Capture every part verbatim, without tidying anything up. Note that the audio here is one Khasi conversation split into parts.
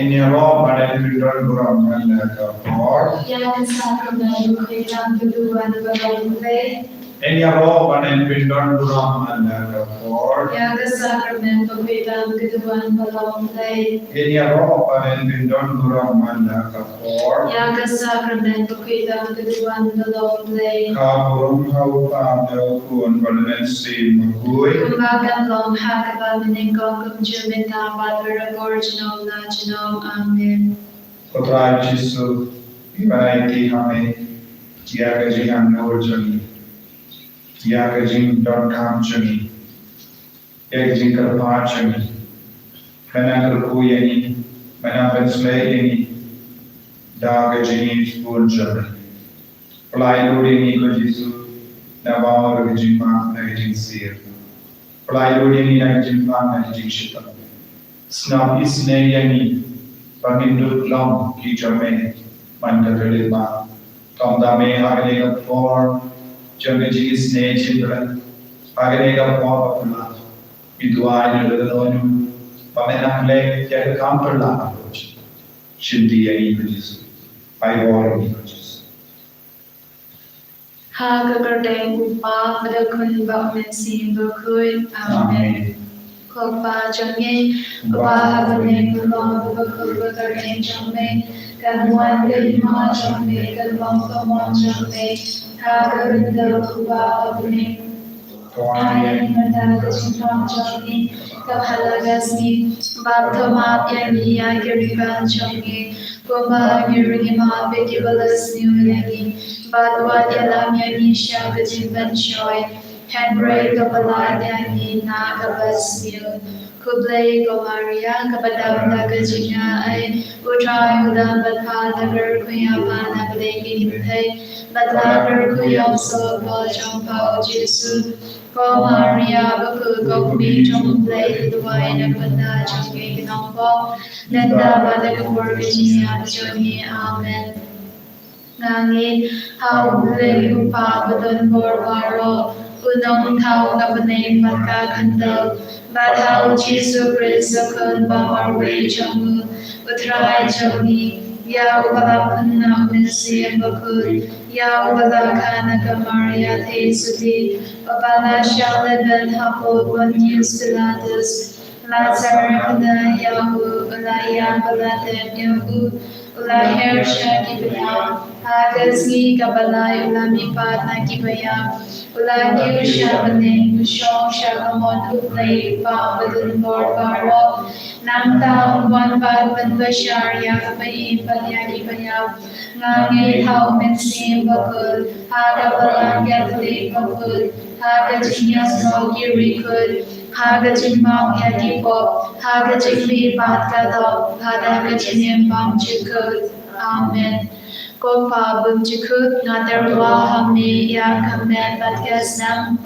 Ngin ïaroh ban pyndonkam burom man la ka por. Ïa ka sakrament bakhuid tam ka duwan ba long Blei. Ngin ïaroh ban pyndonkam burom man la ka por. Ïa ka sakrament bakhuid tam ka duwan ba long Blei. Ngin ïaroh ban pyndonkam burom man la ka por. Ïa ka sakrament bakhuid tam ka duwan ba long Blei. Ka burom ha u Kpa bad u Khun bad u Mynsiem Bakhuid. Kumba kan long ha kaba mynnyngkong, kumjuh mynta bad barabor, junom la junom. Amen. Ko Trai Jisu, ngi wan aiti ha me ïa ka jingangnud jong ngi, ïa ka jingdonkam jong ngi, ïa ka jingkyrpad jong ngi. Men nang kyrkhu ïa ngi, men nang pynshlei ïa ngi da ka jingïeit bun jong me. Pynlait lut ïa ngi ko Jisu, na bynta ka jingmap, na ka jingsir. Pynlait lut ïa ngi na ka jingpang, na ka jingshitom. Sngap isynei ïa ngi ba ngin dup long ki jong me man ka khyllipmat. Kumta me ha kane ka por jong ka jingisynei jingpynlait, ha kane ka por ba pynlait, ngi duwai na ka dohnud ba men nang leh ïa ka kam pynlait. Shim ti ïa ngi ko Jisu. Ai bor ïa ngi ko Jisu. Ha ka kyrteng u Kpa bad u Khun bad u Mynsiem Bakhuid. Amen. Amen. Ko Kpa jong ngi uba ha bneng, ka bynta ba bakhuid, ka kyrteng jong me kan wan, ka hima jong me kan long, ka mon jong me ha ka khyndew uba ha bneng. Ai ïa ngi mynta ka jingpang jong ngi kaba ha la ka sngi, bad to map ïa ngi ïa ki riewkam jong ngi, kumba ngi ruh ngi map ïa kiba la sniew ïa ngi, bad wat ïalam ïa ngi sha ka jingpynshoi, hynrei to pyllait ïa ngi na kaba sniew. Khublei ko Maria, kaba dap da ka jingaiei, u Trai u don bad pha. La kyrkhu ïa pha na pdeng ki kynthei, bad la kyrkhu ïa u soh jong pha u Jisu. Ko Maria bakhuid, ko kmie jong u Blei, to duwai na ka bynta jong ngi ki nongpop, mynta bad ha ka por ka jingïap jong ngi. Amen. Nga ngeit ha u Blei u Kpa badonbor baroh, u Nongthaw ka bneng bad ka khyndew, bad ha u Jisu Khrist u Khun ba marwei jong u, u Trai jong ngi, ïa uba la pynmih na u Mynsiem Bakhuid, ïa uba la kha na ka Maria Theisotti, uba la shah lehbeiñ hapoh Pontius Pilatus, la sah kynnoh ïa u, u la ïap, u la tep ïa u, u la her sha kiba ïap, ha ka sngi kaba lai u la mihpat na kiba ïap, u la kiew sha bneng, u shong sha kamon u Blei u Kpa badonbor baroh. Nangta un wan pat ban bishar ïa kiba im bad ïa kiba ïap. Nga ngeit ha u Mynsiem Bakhuid, ha ka Balang Katholik bakhuid, ha ka jingïasyllok ki riewkhuid, ha ka jingmap ïa ki pop, ha ka jingmihpat ka doh, ha ka jingim bymjukut. Amen. Ko Kpa bymjukut, nga tyrwa ha me ïa ka met bad ka snam,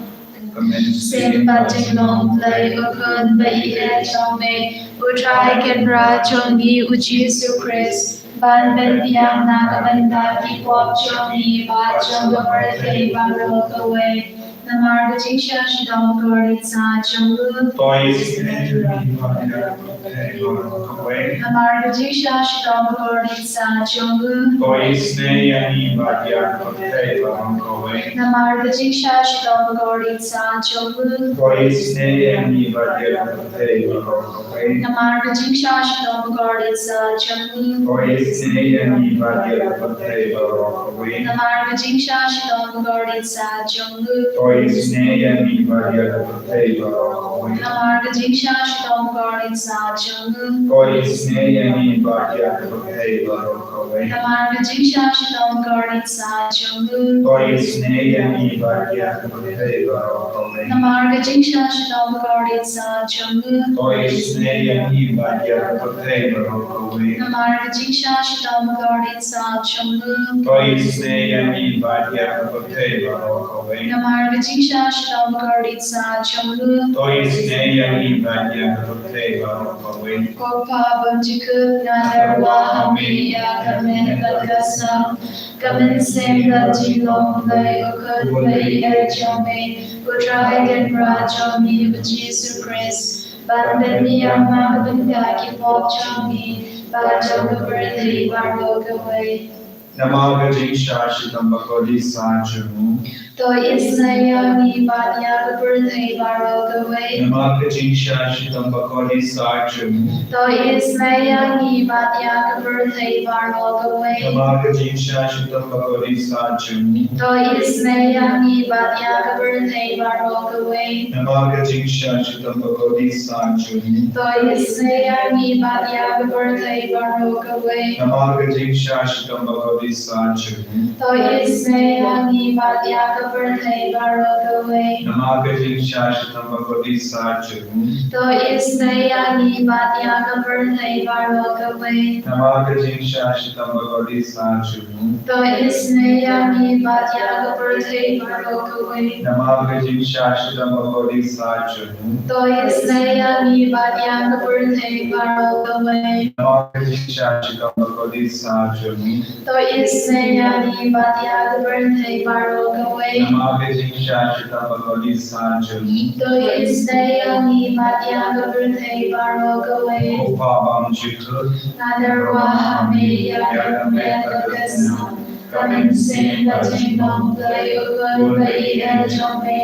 ka mynsiem bad jinglong Blei u Khun ba ïeit jong me, u Trai Kynrad jong ngi u Jisu Khrist, ban pynbiang na ka bynta ki pop jong ngi bad jong ka pyrthei baroh kawei. Namar ka jingshisha shitom ka rit sah jong u. To isynei ïa ngi bad ïa ka pyrthei baroh kawei. Namar ka jingshisha shitom ka rit sah jong u. To isynei ïa ngi bad ïa ka pyrthei baroh kawei. Namar ka jingshisha shitom ka rit sah jong u. To isynei ïa ngi bad ïa ka pyrthei baroh kawei. Namar ka jingshisha shitom ka rit sah jong u. To isynei ïa ngi bad ïa ka pyrthei baroh kawei. Namar ka jingshisha shitom ka rit sah jong u. To isynei ïa ngi bad ïa ka pyrthei baroh kawei. Namar ka jingshisha shitom ka rit sah jong u. To isynei ïa ngi bad ïa ka pyrthei baroh kawei. Namar ka jingshisha shitom ka rit sah jong u. To isynei ïa ngi bad ïa ka pyrthei baroh kawei. Namar ka jingshisha shitom ka rit sah jong u. To isynei ïa ngi bad ïa ka pyrthei baroh kawei. Namar ka jingshisha shitom ka rit sah jong u. To isynei ïa ngi bad ïa ka pyrthei baroh kawei. Namar ka jingshisha shitom ka rit sah jong u. To isynei ïa ngi bad ïa ka pyrthei baroh kawei. Ko Kpa bymjukut, nga tyrwa ha me ïa ka met bad ka snam, ka mynsiem bad jinglong Blei u Khun ba ïeit jong me, u Trai Kynrad jong ngi u Jisu Khrist, ban pynbiang na ka bynta ki pop jong ngi, bad jong ka pyrthei baroh kawei. Namar ka jingshah shitom bakordit sah jong u, to isynei ïa ngi bad ïa ka pyrthei baroh kawei. Namar ka jingshah shitom bakordit sah jong u, to isynei ïa ngi bad ïa ka pyrthei baroh kawei. Namar ka jingshah shitom bakordit sah jong u, to isynei ïa ngi bad ïa ka pyrthei baroh kawei. Namar ka jingshah shitom bakordit sah jong u, to isynei ïa ngi bad ïa ka pyrthei baroh kawei. Namar ka jingshah shitom bakordit sah jong u, to isynei ïa ngi bad ïa ka pyrthei baroh kawei. Namar ka jingshah shitom bakordit sah jong u, to isynei ïa ngi bad ïa ka pyrthei baroh kawei. Namar ka jingshah shitom bakordit sah jong u, to isynei ïa ngi bad ïa ka pyrthei baroh kawei. Namar ka jingshah shitom bakordit sah jong u, to isynei ïa ngi bad ïa ka pyrthei baroh kawei. Namar ka jingshah shitom bakordit sah jong u, to isynei ïa ngi bad ïa ka pyrthei baroh kawei. Namar ka jingshah shitom bakordit sah jong u, to isynei ïa ngi bad ïa ka pyrthei baroh kawei. Ko Pa ba mynjur khuid, nga dawa ha me ïa ka met bad ka snam, ka mynsiem bad jinglong Blei u khun ba ïeit jong me,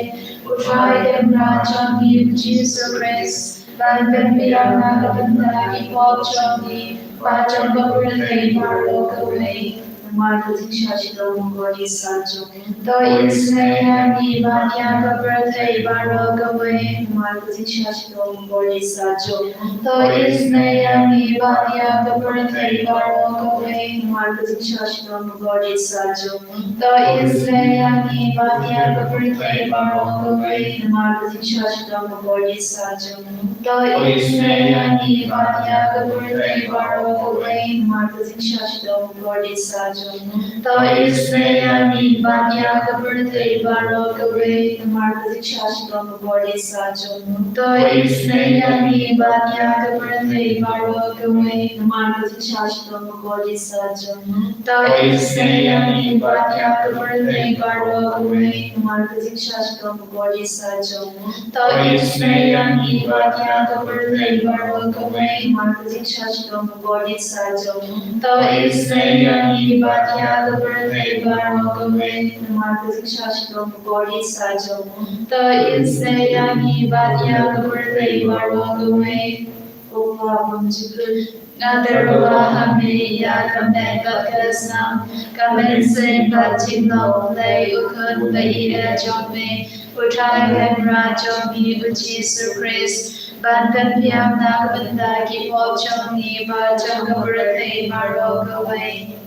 U Trai Kynrad jong ngi U Jisu Khrist, ban pynbiang na ka bynta ki pop jong ngi bad jong ka pyrthei baroh kawei. Namar ka jingshah shitom bakordit sah jong u, to isynei ïa ngi bad ïa ka pyrthei baroh kawei. Namar ka jingshah shitom bakordit sah jong u, to isynei ïa ngi bad ïa ka pyrthei baroh kawei. Namar ka jingshah shitom bakordit sah jong u, to isynei ïa ngi bad ïa ka pyrthei baroh kawei. Namar ka jingshah shitom bakordit sah jong u, to isynei ïa ngi bad ïa ka pyrthei baroh kawei. Namar ka jingshah shitom bakordit sah jong u, to isynei ïa ngi bad ïa ka pyrthei baroh kawei. Namar ka jingshah shitom bakordit sah jong u, to isynei ïa ngi bad ïa ka pyrthei baroh kawei. Namar ka jingshah shitom bakordit sah jong u, to isynei ïa ngi bad ïa ka pyrthei baroh kawei. Namar ka jingshah shitom bakordit sah jong u, to isynei ïa ngi bad ïa ka pyrthei baroh kawei. Namar ka jingshah shitom bakordit sah jong u, to isynei ïa ngi bad ïa ka pyrthei baroh kawei. Namar ka jingshah shitom bakordit sah jong u, to isynei ïa ngi bad ïa ka pyrthei baroh kawei. Ko Pa ba mynjur khuid, nga dawa ha me ïa ka met bad ka snam, ka mynsiem bad jinglong Blei u khun ba ïeit jong me, U Trai Kynrad jong ngi U Jisu Khrist, ban pynbiang na ka bynta ki pop jong ngi bad jong ka pyrthei baroh kawei.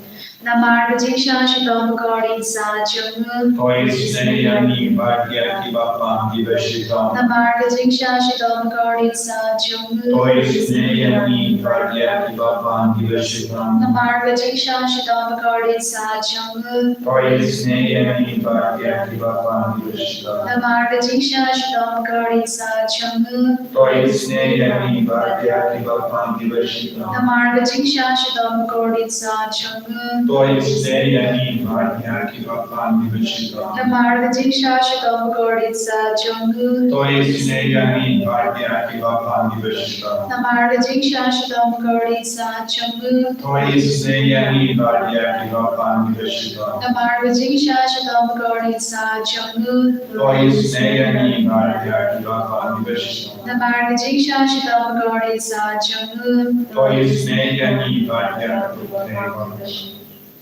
Namar ka jingshah shitom bakordit sah jong u, to isynei ïa ngi bad ïa kiba pang kiba shitom. Namar ka jingshah shitom bakordit sah jong u, to isynei ïa ngi bad ïa kiba pang kiba shitom. Namar ka jingshah shitom bakordit sah jong u, to isynei ïa ngi bad ïa kiba pang kiba shitom. Namar ka jingshah shitom bakordit sah jong u, to isynei ïa ngi bad ïa kiba pang kiba shitom. Namar ka jingshah shitom bakordit sah jong u, to isynei ïa ngi bad ïa kiba pang kiba shitom. Namar ka jingshah shitom bakordit sah jong u, to isynei ïa ngi bad ïa kiba pang kiba shitom. Namar ka jingshah shitom bakordit sah jong u, to isynei ïa ngi bad ïa kiba pang kiba shitom. Namar ka jingshah shitom bakordit sah jong u, to isynei ïa ngi bad ïa kiba pang kiba shitom. Namar ka jingshah shitom bakordit sah jong u, to isynei ïa ngi bad ïa ka pyrthei baroh.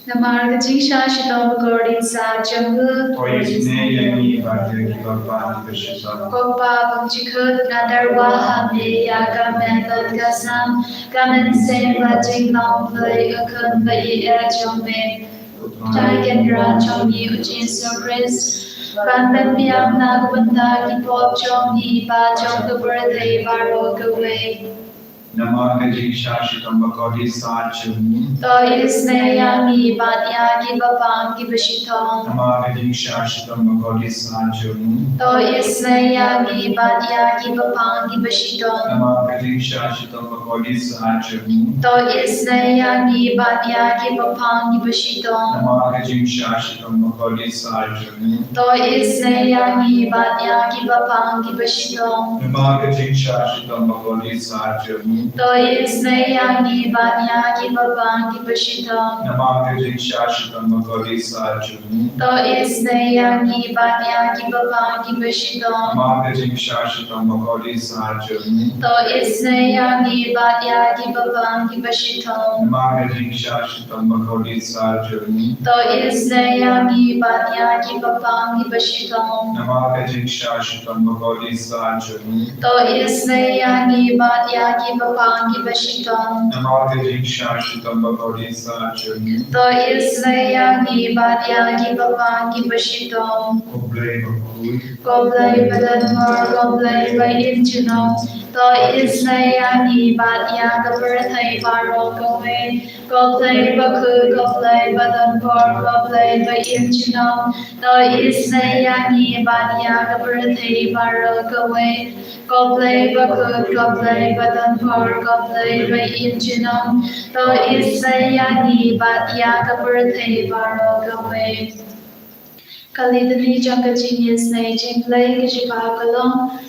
Namar ka jingshah shitom bakordit sah jong u, to isynei ïa ngi bad ïa kiba pang kiba shitom. Ko Pa ba mynjur khuid, nga dawa ha me ïa ka met bad ka snam, ka mynsiem bad jinglong Blei u khun ba ïeit jong me, U Trai Kynrad jong ngi U Jisu Khrist, ban pynbiang na ka bynta ki pop jong ngi bad jong ka pyrthei baroh kawei. Namar ka jingshah shitom bakordit sah jong u, to isynei ïa ngi bad ïa kiba pang kiba shitom. Namar ka jingshah shitom bakordit sah jong u, to isynei ïa ngi bad ïa kiba pang kiba shitom. Namar ka jingshah shitom bakordit sah jong u, to isynei ïa ngi bad ïa kiba pang kiba shitom. Namar ka jingshah shitom bakordit sah jong u, to isynei ïa ngi bad ïa kiba pang kiba shitom. Namar ka jingshah shitom bakordit sah jong u, To isynei ïa ngi bad ïa kiba pang kiba shitom. Namar ka jingshah shitom bakordit sar jong u. To isynei ïa ngi bad ïa kiba pang kiba shitom. Namar ka jingshah shitom bakordit sar jong u. To isynei ïa ngi bad ïa kiba pang kiba shitom. Namar ka jingshah shitom bakordit sar jong u. To isynei ïa ngi bad ïa kiba pang kiba shitom. Namar ka jingshah shitom bakordit sar jong u. To isynei ïa ngi bad ïa kiba pang kiba shitom. Namar ka jingshah shitom bakordit sar jong u. To isynei ïa ngi bad ïa kiba pang kiba shitom. Ko Blei bakhuid. Ko Blei badonbor, ko Blei ba im junom. To isynei ïa ngi bad ïa ka pyrthei baroh kawei. Ko Blei bakhuid, ko Blei badonbor, ko Blei ba im junom. To isynei ïa ngi bad ïa ka pyrthei baroh kawei. Ko Blei bakhuid, ko Blei badonbor, ko Blei ba im junom. To isynei ïa ngi bad ïa ka pyrthei baroh kawei. Ka Litany jong ka jingisynei jingblei, ka jubab ka long.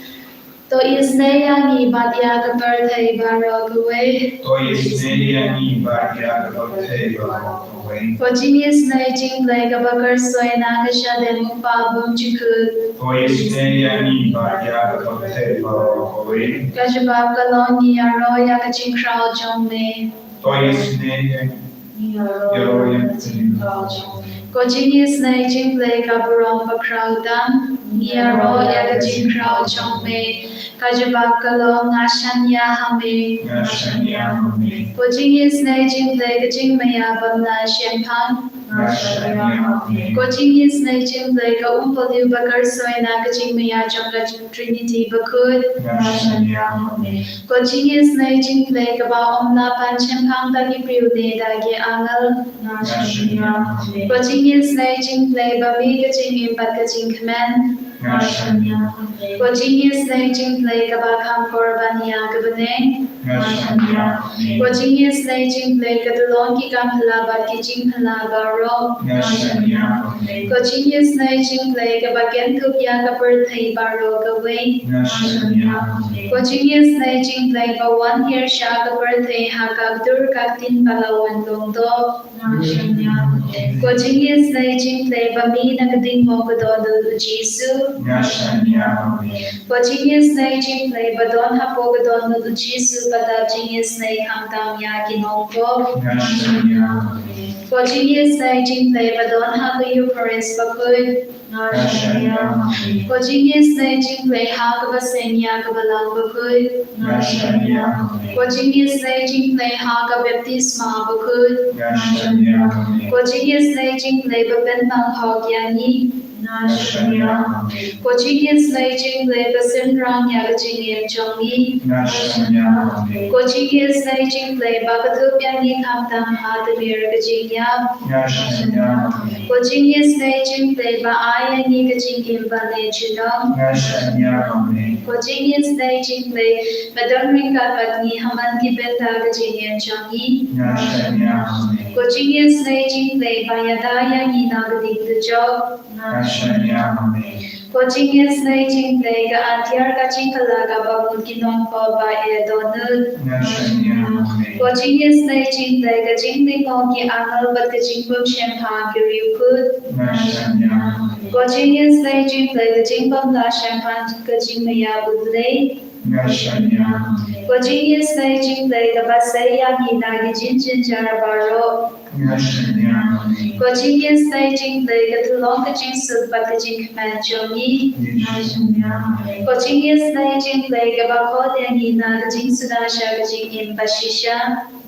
To isynei ïa ngi bad ïa ka pyrthei baroh kawei. To isynei ïa ngi bad ïa ka pyrthei baroh kawei. Ko jingisynei jingblei kaba kyrsoi na ka shadem u Kpa bymjukut. To isynei ïa ngi bad ïa ka pyrthei baroh kawei. Ka jubab ka long, ngi ïaroh ïa ka jingkhraw jong me. To isynei ïa ngi, ïaroh ïa ka jingkhraw jong me. Ko jingisynei jingblei ka burom bakhraw tam. Ngi ïaroh ïa ka jingkhraw jong me. Ka jubab ka long, nga shaniah ha me. Nga shaniah ha me. Ko jingisynei jingblei ka jingmaïa bym lah shemphang. Nga shaniah ha me. Ko jingisynei jingblei ka umpohliew ba kyrsoi na ka jingmaïa jong ka Trinity bakhuid. Nga shaniah ha me. Ko jingisynei jingblei kaba ym lah ban shemphang da ki briew ne da ki angel. Nga shaniah ha me. Ko jingisynei jingblei ba mih ka jingim bad ka jingkmen. Nga shaniah ha me. Ko jingisynei jingblei kaba kham kor ban ïa ka bneng. Nga shaniah ha me. Ko jingisynei jingblei ka tyllong ki kam phylla bad ki jingphylla baroh. Nga shaniah ha me. Ko jingisynei jingblei kaba kynthup ïa ka pyrthei baroh kawei. Nga shaniah ha me. Ko jingisynei jingblei ba wan hiar sha ka pyrthei ha ka kdur ka ktien ba la wan long doh. Nga shaniah ha me. Ko jingisynei jingblei ba mih na ka ding moh ka dohnud u Jisu. Nga shaniah ha me. Ko jingisynei jingblei ba don hapoh ka dohnud u Jisu, ba dap jingisynei khamtam ïa ki nongpop. Nga shaniah ha me. Ko jingisynei jingblei ba don ha ka Eukharist bakhuid. Nga shaniah ha me. Ko jingisynei jingblei ha kaba seng ïa ka Balang bakhuid. Nga shaniah ha me. Ko jingisynei jingblei ha ka baptisma bakhuid. Nga shaniah ha me. Ko jingisynei jingblei ba pynpang hok ïa ngi. Nga shaniah ha me. Ko jingisynei jingblei ba synran ïa ka jingim jong ngi. Nga shaniah ha me. Ko jingisynei jingblei ba kynthup ïa ngi khamtam ha ka mir ka jingïap. Nga shaniah ha me. Ko jingisynei jingblei ba ai ïa ngi ka jingim ba ne junom. Nga shaniah ha me. Ko jingisynei jingblei ba don ryngkat bad ngi ha man ki bynta ka jingim jong ngi. Nga shaniah ha me. Ko jingisynei jingblei ba ïada ïa ngi na ka ding dujok. Nga shaniah ha me. Ko jingisynei jingblei ka atiar ka jingkylla kaba mut ki nongpop ba ïa dohnud. Nga shaniah ha me. Ko jingisynei jingblei ka jinglyngngoh ki angel bad ka jingbymshemphang ki riewkhuid. Nga shaniah ha me. Ko jingisynei jingblei ka jingbymlah shemphang ka jingmaïa u Blei. Nga shaniah ha me. Ko jingisynei jingblei kaba sei ïa ngi na ki jingjynjar baroh. Nga shaniah ha me. Ko jingisynei jingblei ka tyllong ka jingsuk bad ka jingkmen jong ngi. Nga shaniah ha me. Ko jingisynei jingblei kaba khot ïa ngi na ka jingsuda sha ka jingim bashisha.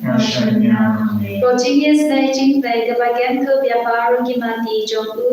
Nga shaniah ha me. Ko jingisynei jingblei kaba kynthup ïa baroh ki mati jong u.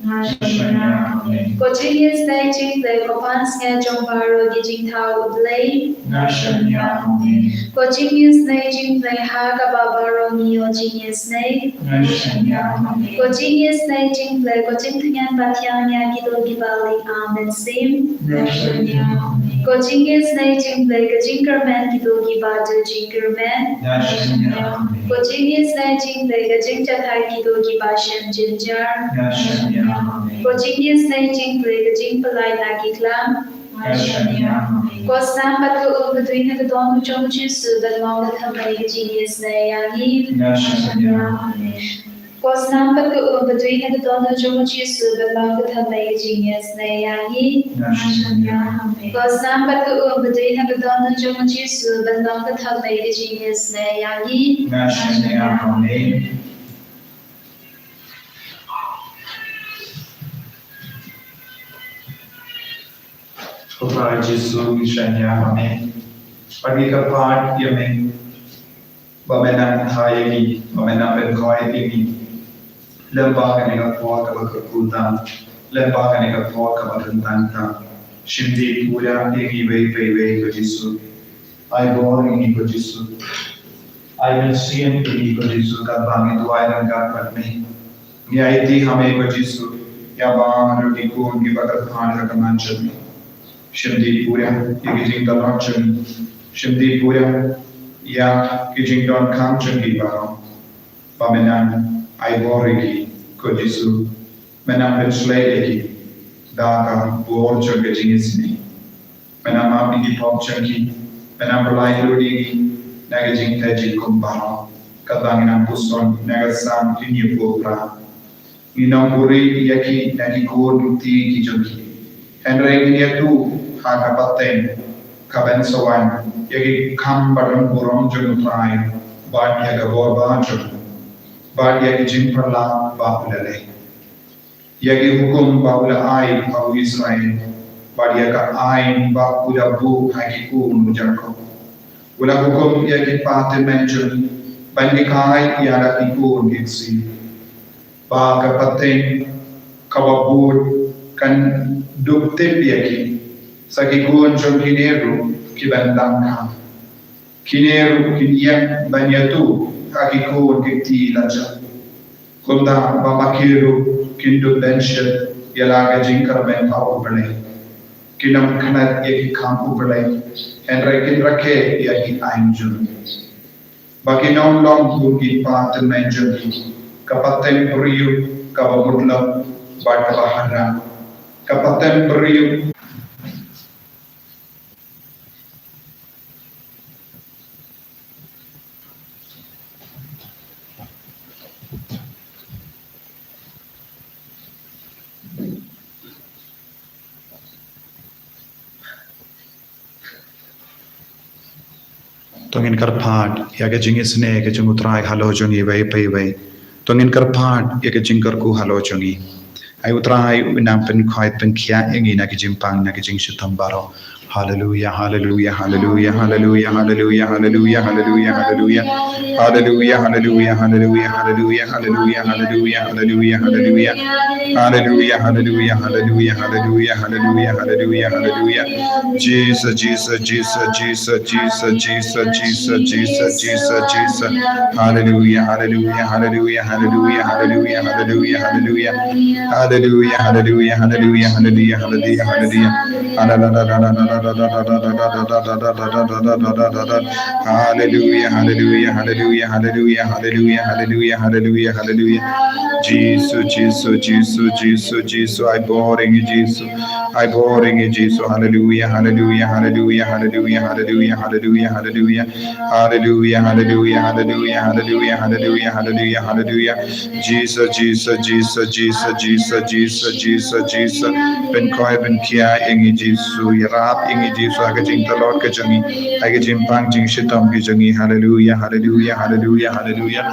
Nga shaniah ha me. Ko jingisynei jingblei ko pansngiat jong baroh ki jingthaw u Blei. Nga shaniah ha me. Ko jingisynei jingblei ha kaba baroh ngi ïoh jingisynei. Nga shaniah ha me. Ko jingisynei jingblei ko jingtyngen pathiang ïa kito kiba leit ar mynsiem. Nga shaniah ha me. Ko jingisynei jingblei ka jingkyrmen kito kiba dujingkyrmen. Nga shaniah ha me. Ko jingisynei jingblei ka jingjathait kito kiba shem jynjar. Nga shaniah ha me. Ko jingisynei jingblei ka jingpyllait na ki klam. Nga shaniah ha me. Ko snam pat ka um ba dweh na ka dohnud jong u Jisu, ban long ka thymmei ka jingïasnei ïa ngi. Nga shaniah ha me. Ko snam pat ka um ba dweh na ka dohnud jong u Jisu, ban long ka thymmei ka jingïasnei ïa ngi. Nga shaniah ha me. Ko snam pat ka um ba dweh na ka dohnud jong u Jisu, ban long ka thymmei ka jingïasnei ïa ngi. Nga shaniah ha me. Ko Trai Jisu, ngi shaniah ha me. Bad ngi kyrpad ïa me ba men nang thaw ïa ngi, ba men nang pynkhoi ïa ngi. Lem bad kane ka por kaba kyrkhu tam, lem bad kane ka por kaba kyntang tam. Shim dih pura ïa ngi iwei pa iwei ko Jisu. Ai bor ïa ngi ko Jisu. Ai mynsiem ïa ngi ko Jisu, katba ngi duwai ryngkat bad me. Ngi aiti ha me ko Jisu ïa baroh ki khun kiba kyrpad ha ka kyrdan jong me. Shim dih pura ïa ki jingtlot jong ngi. Shim dih pura ïa ki jingdonkam jong ngi baroh. Ba men nang ai bor ïa ki ko Jisu. Men nang pynshlei ïa ki da ka bor jong ka jingisynei. Men nang map ïa ki pop jong ki. Men nang pynlait lut ïa ki na ka jingthait jingkhum baroh, katba ngi nang puson na ka Salm hynñiewphew phra. Ngin nang buhrieh ïa ki na ki khun kti ki jong ki. Hynrei ngin ïathuh ha ka pateng kaban sa wan ïa ki kam ba rem burom jong U Trai, bad ïa ka bor ba jong u, bad ïa ki jingpynlong ba u la leh, ïa ki hukum ba u la ai ha u Israel, bad ïa ka aiñ ba u la buh ha ki khun u Jakob. U la hukum ïa ki pateng mynjur ban hikai ïa la ki khun ki ksiew, ba ka pateng kaba bud kan dup tip ïa ki. Sa ki khun jong kine ruh ki ban dang kham. Kine ruh kin ïeng ban ïathuh ha ki khun ki kti lajong. Kumta ba ma ki ruh kin dup ban shet ïa la ka jingkyrmen ha U Blei. Kin ym klet ïa ki kam U Blei, hynrei kin rakhe ïa ki aiñ jong u. Ba kin ym long kum ki pateng mynjur, ka pateng briew kaba mut lok bad kaba haram, ka pateng briew. To ngin kyrpad ïa ka jingisynei ka jong U Trai halor jong ngi iwei pa iwei. To ngin kyrpad ïa ka jingkyrkhu halor jong ngi. Ai U Trai un nang pynkhoit pynkhiah ïa ngi na ka jingpang na ka jingshitom baroh. Haleluia, haleluia, haleluia. Haleluia, haleluia, haleluia, haleluia. Jisu, Jisu, Jisu. Haleluia, haleluia, haleluia. Haleluia, haleluia, haleluia, haleluia. Haleluia, haleluia, haleluia, haleluia, haleluia, haleluia, haleluia. Haleluia, haleluia, haleluia, haleluia, haleluia, haleluia, haleluia, haleluia. Jisu, Jisu, Jisu, Jisu, Jisu. Ai bor ïa ngi Jisu. Ai bor ïa ngi Jisu. Haleluia, haleluia, haleluia, haleluia, haleluia, haleluia, haleluia. Haleluia, haleluia, haleluia, haleluia, haleluia, haleluia, haleluia. Jisu, Jisu, Jisu, Jisu. Pynkhoi pynkhiah ïa ngi Jisu, ïarap ïa ngi Jisu, ha ka jingtlot ka jong ngi, ha ka jingpang jingshitom ka jong ngi. Haleluia, haleluia, haleluia, haleluia.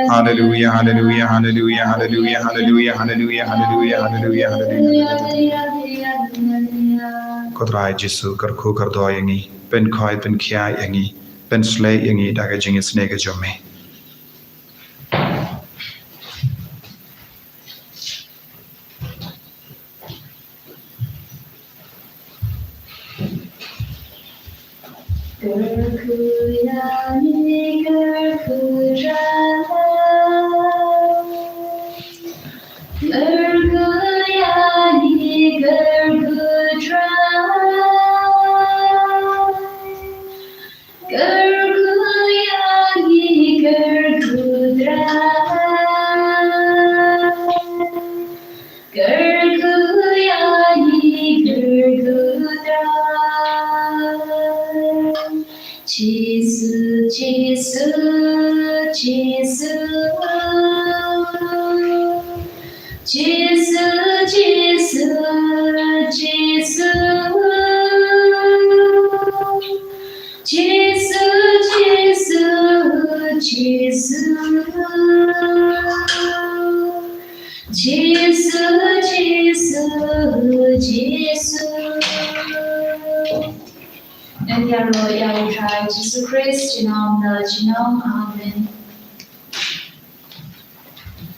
Haleluia, haleluia, haleluia, haleluia, haleluia, haleluia, haleluia, haleluia, haleluia, haleluia, haleluia. Ko Trai Jisu, kyrkhu kyrdoh ïa ngi, pynkhoi pynkhiah ïa ngi, pynshlei ïa ngi da ka jingisynei ka jong me. Jisu, Jisu, Jisu, Jisu, Jisu, Jisu, Jisu, Jisu, Jisu, Jisu, Jisu. Ngan ïaroh ïa U Trai Jisu Khrist, junom la junom. Amen.